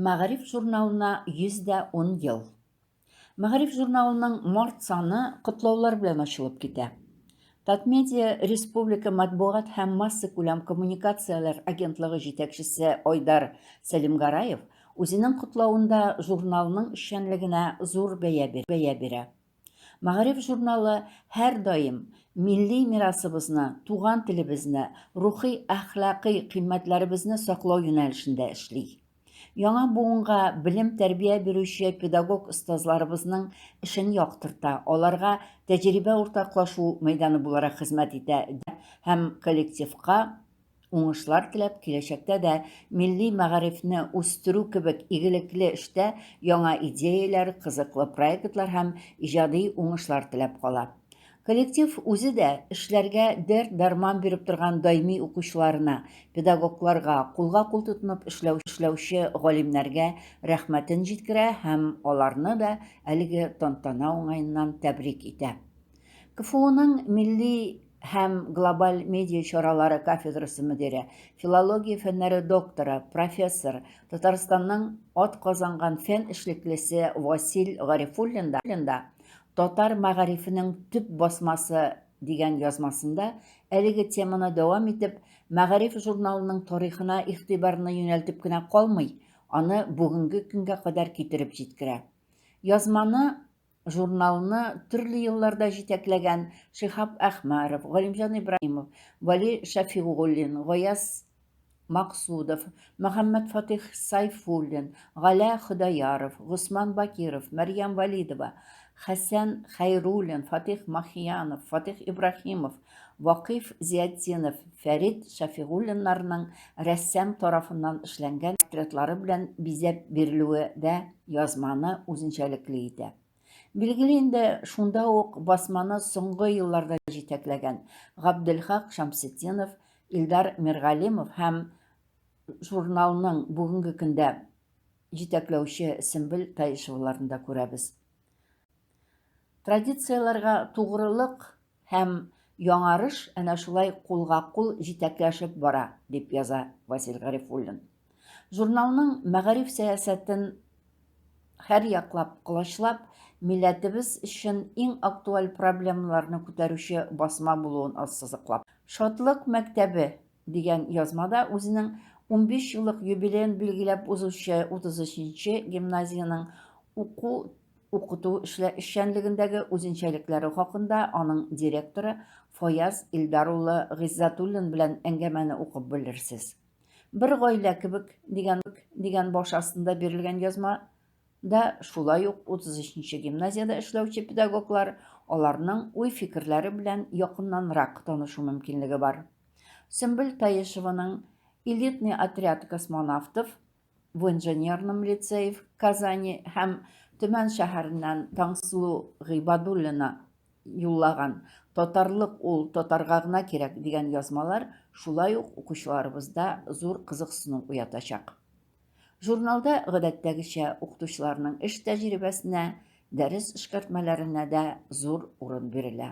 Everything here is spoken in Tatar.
Мәгариф журналына 110 ел. Мәгариф журналының март саны котлаулар белән ачылып китә. Татмедиа республика матбугат һәм массакүләм коммуникацияләр агентлыгы җитәкчесе Айдар Сәлимгараев үзенең котлавында журналның эшчәнлегенә зур бәя бирә. Мәгариф журналы һәрдаим милли мирасыбызны, туган телебезне, рухи-әхлакый кыйммәтләребезне саклау юнәлешендә эшли. Яңа буынга белем-тәрбия бирүче педагог-остазларыбызның эшен яктырта, аларга тәҗрибә уртаклашу мәйданы буларак хезмәт итә һәм коллективка уңышлар теләп, киләчәктә дә милли мәгарифне үстерү кебек игелекле эштә яңа идеяләр, кызыклы проектлар һәм иҗади уңышлар теләп кала. Коллектив үзе дә эшләргә дәрт-дәрман биреп торган даими укучыларына, педагогларга, кулга-кул тотынып эшләүче галимнәргә рәхмәтен җиткерә һәм аларны да әлеге тантана уңаеннан тәбрик итә. КФУның милли һәм глобаль медиа чаралары кафедрасы мөдире, филология фәннәре докторы, профессор, Татарстанның атказанган фән эшлеклесе Васил Гарифуллин да Татар мәгарифенең төп басмасы дигән язмасында әлеге теманы дәвам итеп, Мәгариф журналының тарихына игътибарны юнәлтеп кенә калмый, аны бүгенге көнгә кадәр китереп җиткерә. Язманы Журналны төрле елларда җитәкләгән Шиһап Әхмәров, Галимҗан Ибраһимов, Вәли Шәфигуллин, Гаяз Максудов, Мөхәммәтфатыйх Сайфуллин, Галә Ходаяров, Госман Бакиров, Мәрьям Вәлидова, Хәсән Хәйруллин, Фатыйх Махиянов, Фатыйх Ибраһимов, Вакыйф Зиятдинов, Фәрит Шәфигуллиннарның рәссам тарафыннан эшләнгән портретлары белән бизәп бирелүе дә язманы үзенчәлекле итә. Билгеле инде, шунда ук басманы соңгы елларда җитәкләгән Габделхак Шәмсетдинов, Илдар Миргалимов һәм журналның бүгенге көндә җитәкләүче Сөмбел Таишеваларны да күрәбез. Традицияләргә тугрылык һәм яңарыш әнә шулай кулга-кул җитәкләшеп бара, дип яза Васил Гарифуллин. Журналның мәгариф сәясәтен һәрьяклап колачлап, милләтебез өчен иң актуаль проблемаларны күтәрүче басма булуын ассызыклап. Шатлык мәктәбе дигән язмада үзенең 15 еллык юбилеен билгеләп узучы 33 нче гимназиянең уку укыту эшчәнлегендәге үзенчәлекләре хакында аның директоры Фаяз Илдар улы Гыйззәтуллин белән әңгәмәне укып белерсез. Бер гаилә кебек дигән дигән баш астында бирелгән язма да шулай ук 33 нче гимназиядә эшләүче педагоглар, аларның уй-фикерләре белән якыннанрак танышу мөмкинлеге бар. Сөмбел Таишеваның Элитный отряд космонавтов в инженерном лицее в Казани һәм Төмән шәһәреннән Таңсылу Гыйбадуллина юллаган Татарлык ул татарга гына кирәк дигән язмалар шулай ук укучыларыбызда зур кызыксыну уятачак. Журналда, гадәттәгечә, укытучыларның эш тәҗрибәсенә, дәрес эшкәртмәләренә дә зур урын бирелә.